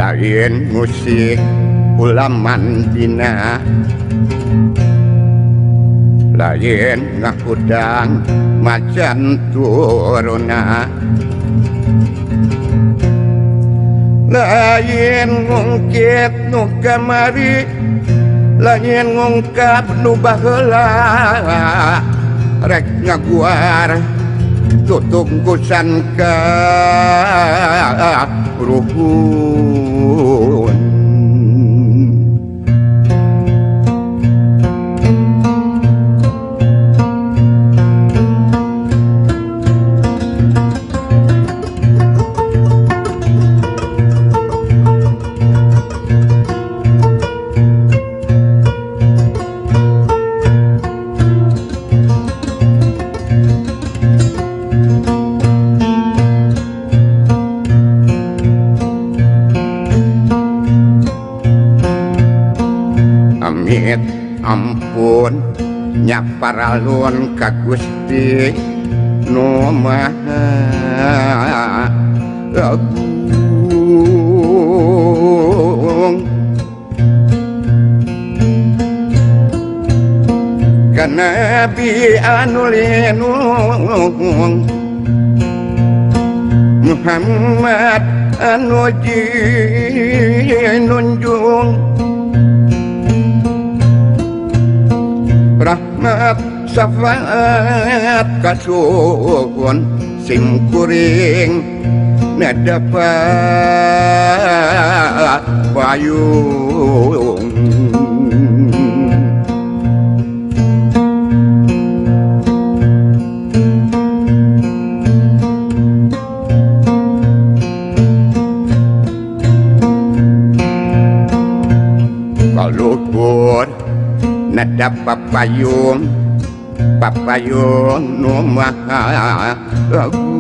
Lain musik ulaman dina lain ngahudang macan turuna lain ngungkit nu kamari lain ngungkap nu baheula rek ngaguar tutungkusan ka ruhun. Amit ampun nyaparalun ka Gusti nu Maha Agung. Ka Nabi anu linung Muhammad anu jinunjung rahmat syafaat kasuhun simkuring nadapa payung. Kaluhur nada papayung papayung nu maha agung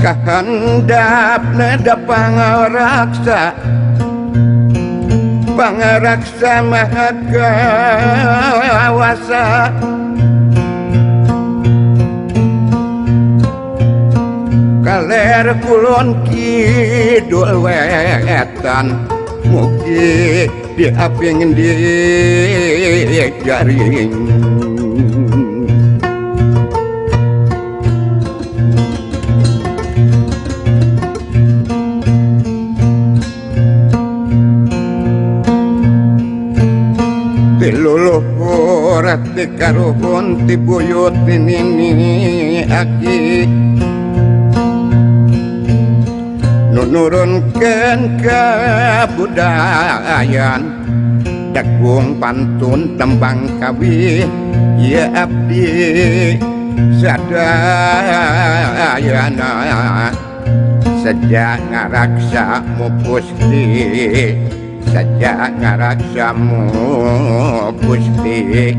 kahandap nada pangaraksa pangaraksa maha kawasa kaler kulon kidul wetan mugi diaping di jaring. Ti luluhur ti karuhun ti buyut ti nini aki nurunkeun kabudayan dagung pantun tembang kawih ieu abdi sadayana sejak ngaraksa mu pusti sejak ngaraksa mu pusti.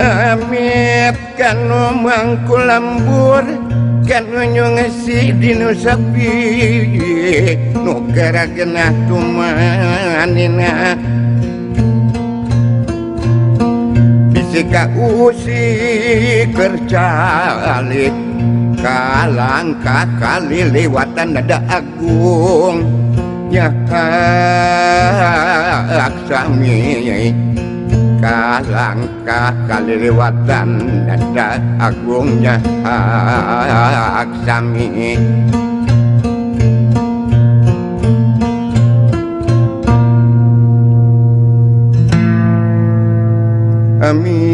Amit kanu mangku lembur kanu nyungsi dinu sapi nu gara genah tumanina bisi kausi kercalik kalangkah kali lewatan nada agung nyahak sami kalangkah kali lewatan nada agungnya hak sami. Amit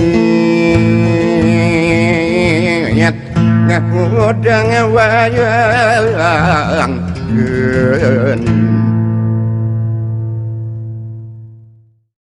ngahudang wayang keun.